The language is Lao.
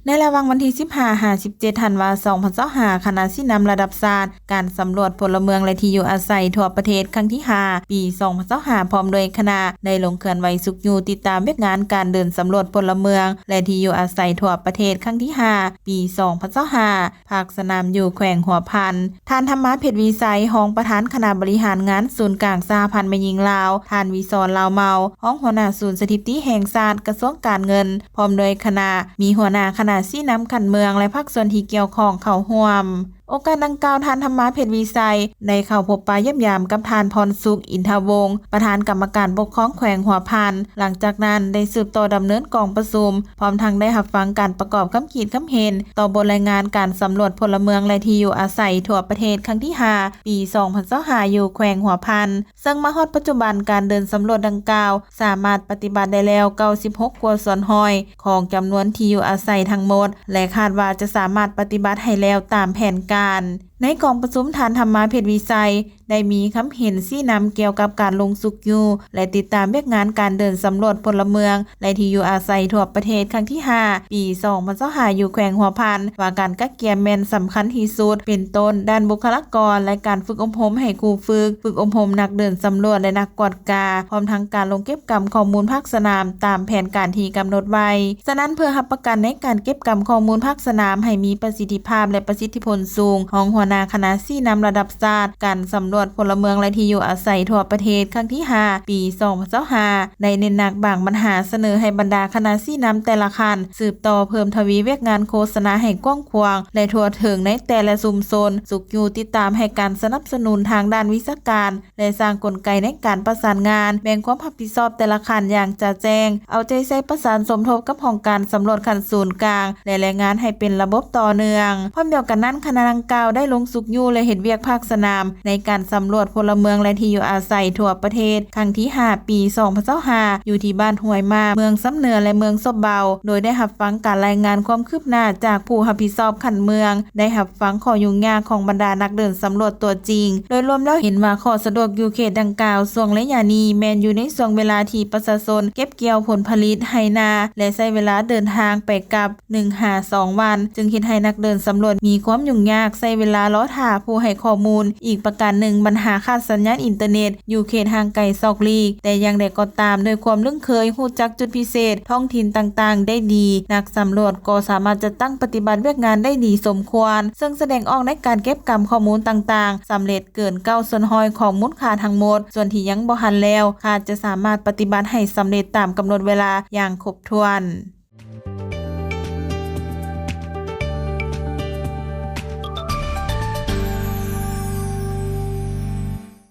ໃນລະຫວ່າງວັນທີສິບຫ້າຫາສິບເຈັດທັນວາສອງພັນຊາວຫ້າ ຄະນະຊີ້ນຳລະດັບຊາດ ການສຳຫຼວດພົນລະເມືອງ ແລະ ທີ່ຢູ່ອາໄສທົ່ວປະເທດຄັ້ງທີຫ້າ ປີສອງພັນຊາວຫ້າ ພ້ອມດ້ວຍຄະນະ ໄດ້ລົງເຄື່ອນໄຫວຊຸກຍູ້ຕິດຕາມວຽກງານການເດີນສຳຫຼວດພົນລະເມືອງ ແລະ ທີ່ຢູ່ອາໄສທົ່ວປະເທດຄັ້ງທີຫ້າ ປີສອງພັນຊາວຫ້າ ພາກສະໜາມຢູ່ແຂວງຫົວພັນ. ທ່ານ ທຳມາ ເພັດວິໄຊ ຮອງປະທານຄະນະບໍລິຫານງານສູນກາງສະຫະພັນແມ່ຍິງລາວ, ທ່ານ ວິສອນ ລາວເມົາ ຮອງຫົວໜ້າສູນສະຖິຕິແຫ່ງຊາດ ກະຊວງການເງິນ ພ້ອມດ້ວຍຄະນະ, ມີຫົວໜ້າຄະນະຊີ້ນຳຂັ້ນເມືອງ ແລະ ພາກສ່ວນທີ່ກ່ຽວຂ້ອງເຂົ້າຮ່ວມ. ໂອກາດດັ່ງກ່າວ, ທ່ານ ທຳມາ ເພັດວິໄຊ ໄດ້ເຂົ້າພົບປະຢ້ຽມຢາມກັບທ່ານ ພອນສຸກ ອິນທະວົງ ປະທານກຳມະການປົກຄອງແຂວງຫົວພັນ. ຫຼັງຈາກນັ້ນໄດ້ສືບຕໍ່ດຳເນີນກອງປະຊຸມ ພ້ອມທັງໄດ້ຮັບຟັງການປະກອບຄຳຄິດຄຳເຫັນຕໍ່ບົດລາຍງານການສຳຫຼວດພົນລະເມືອງ ແລະ ທີ່ຢູ່ອາໄສທົ່ວປະເທດຄັ້ງທີຫ້າ ປີສອງພັນຊາວຫ້າ ຢູ່ແຂວງຫົວພັນ. ເຊິ່ງມາຮອດປັດຈຸບັນ ການເດີນສຳຫຼວດດັ່ງກ່າວ ສາມາດປະຕິບັດໄດ້ແລ້ວເກົ້າສິບຫົກກວ່າສ່ວນຮ້ອຍຂອງຈຳນວນທີ່ຢູ່ອາໄສທັງໝົດ ແລະ ຄາດວ່າຈະສາມາດປະຕິບັດໃຫ້ແລ້ວຕາມແຜນການ. ໃນກອງປະຊຸມ, ທ່ານ ທຳມາ ເພັດວິໄຊ ໄດ້ມີຄຳເຫັນຊີ້ນຳກ່ຽວກັບການລົງຊຸກຍູ້ ແລະ ຕິດຕາມວຽກງານການເດີນສຳຫຼວດພົນລະເມືອງ ແລະ ທີ່ຢູ່ອາໄສທົ່ວປະເທດຄັ້ງທີຫ້າ ປີສອງພັນຊາວຫ້າ ຢູ່ແຂວງຫົວພັນ ວ່າການກະກຽມແມ່ນສຳຄັນທີ່ສຸດ ເປັນຕົ້ນດ້ານບຸກຄະລາກອນ ແລະ ການຝຶກອົບຮົມໃຫ້ຄູຝຶກ, ຝຶກອົບຮົມນັກເດີນສຳຫຼວດ ແລະ ນັກກວດກາ, ພ້ອມທັງການລົງເກັບກຳຂໍ້ມູນພາກສະໜາມຕາມແຜນການທີ່ກຳນົດໄວ້. ສະນັ້ນ, ເພື່ອຮັບປະກັນໃນການເກັບກຳຂໍ້ມູນພາກສະໜາມໃຫ້ມີປະສິດທິພາບ ແລະ ປະສິດທິຜົນສູງ, ຮອງຫົວໜ້າຄະນະຊີ້ນຳລະດັບຊາດ ການສຳຫຼວດພົນລະເມືອງ ແລະ ທີ່ຢູ່ອາໄສທົ່ວປະເທດ ຄັ້ງທີຫ້າ ປີສອງພັນຊາວຫ້າ ໄດ້ເນັ້ນໜັກບາງບັນຫາ ສະເໜີໃຫ້ບັນດາຄະນະຊີ້ນຳແຕ່ລະຂັ້ນ ສືບຕໍ່ເພີ່ມທະວີວຽກງານໂຄສະນາໃຫ້ກວ້າງຂວາງ ແລະ ທົ່ວເຖິງໃນແຕ່ລະຊຸມຊົນ, ຊຸກຍູ້ຕິດຕາມໃຫ້ການສະໜັບສະໜູນທາງດ້ານວິຊາການ ແລະ ສ້າງກົນໄກໃນການປະສານງານ, ແບ່ງຄວາມຮັບຜິດຊອບແຕ່ລະຂັ້ນຢ່າງຈະແຈ້ງ, ເອົາໃຈໃສ່ປະສານສົມທົບກັບຫ້ອງການສຳຫຼວດຂັ້ນສູນກາງ ແລະ ແລະ ງານໃຫ້ເປັນລະບົບຕໍ່ເນື່ອງ. ພ້ອມດຽວກັນນັ້ນ, ຄະນະດັ່ງກ່າວໄດ້ລົງຊຸກຍູ້ ແລະ ເຮັດວຽກພາກສະໜາມໃນການສຳຫຼວດພົນລະເມືອງ ແລະ ທີ່ຢູ່ອາໄສທົ່ວປະເທດ ຄັ້ງທີຫ້າ ປີສອງພັນຊາວຫ້າ ຢູ່ທີ່ບ້ານຫ້ວຍໝາກ, ເມືອງຊຳເໜືອ ແລະ ເມືອງສົບເບົາ, ໂດຍໄດ້ຮັບຟັງການລາຍງານຄວາມຄືບໜ້າຈາກຜູ້ຮັບຜິດຊອບຂັ້ນເມືອງ, ໄດ້ຮັບຟັງຂໍ້ຫຍຸ້ງຍາກຂອງບັນດານັກເດີນສຳຫຼວດຕົວຈິງ. ໂດຍລວມແລ້ວເຫັນວ່າຂໍ້ສະດວກຢູ່ເຂດດັ່ງກ່າວ ຊ່ວງໄລຍະນີ້ແມ່ນຢູ່ໃນຊ່ວງເວລາທີ່ປະຊາຊົນເກັບກ່ຽວຜົນຜະລິດໄຮ່ນາ ແລະ ໃຊ້ເວລາເດີນທາງໄປກັບ ໜຶ່ງຫາສອງວັນ ຈຶ່ງເຮັດໃຫ້ນັກເດີນສຳຫຼວດມີຄວາມຫຍຸ້ງຍາກ ໃຊ້ເວລາລໍຖ້າຜູ້ໃຫ້ຂໍ້ມູນ. ອີກປະການໜຶ່ງ, ບັນຫາຂາດສັນຍານອິນເຕີເນັດຢູ່ເຂດຫ່າງໄກສອກຫຼີກ, ແຕ່ຢ່າງໃດກໍຕາມ, ດ້ວຍຄວາມລຶ້ງເຄີຍ, ຮູ້ຈັກຈຸດພິເສດທ້ອງຖິ່ນຕ່າງໆໄດ້ດີ, ນັກສຳຫຼວດກໍສາມາດຈັດຕັ້ງປະຕິບັດວຽກງານໄດ້ດີສົມຄວນ, ເຊິ່ງສະແດງອອກໃນການເກັບກຳຂໍ້ມູນຕ່າງໆ ສຳເລັດເກີນເກົ້າສ່ວນຮ້ອຍຂອງມູນຄ່າທັງໝົດ. ສ່ວນທີ່ຍັງບໍ່ທັນແລ້ວ, ຄາດຈະສາມາດປະຕິບັດໃຫ້ສຳເລັດຕາມກຳນົດເວລາຢ່າງຄົບຖ້ວນ.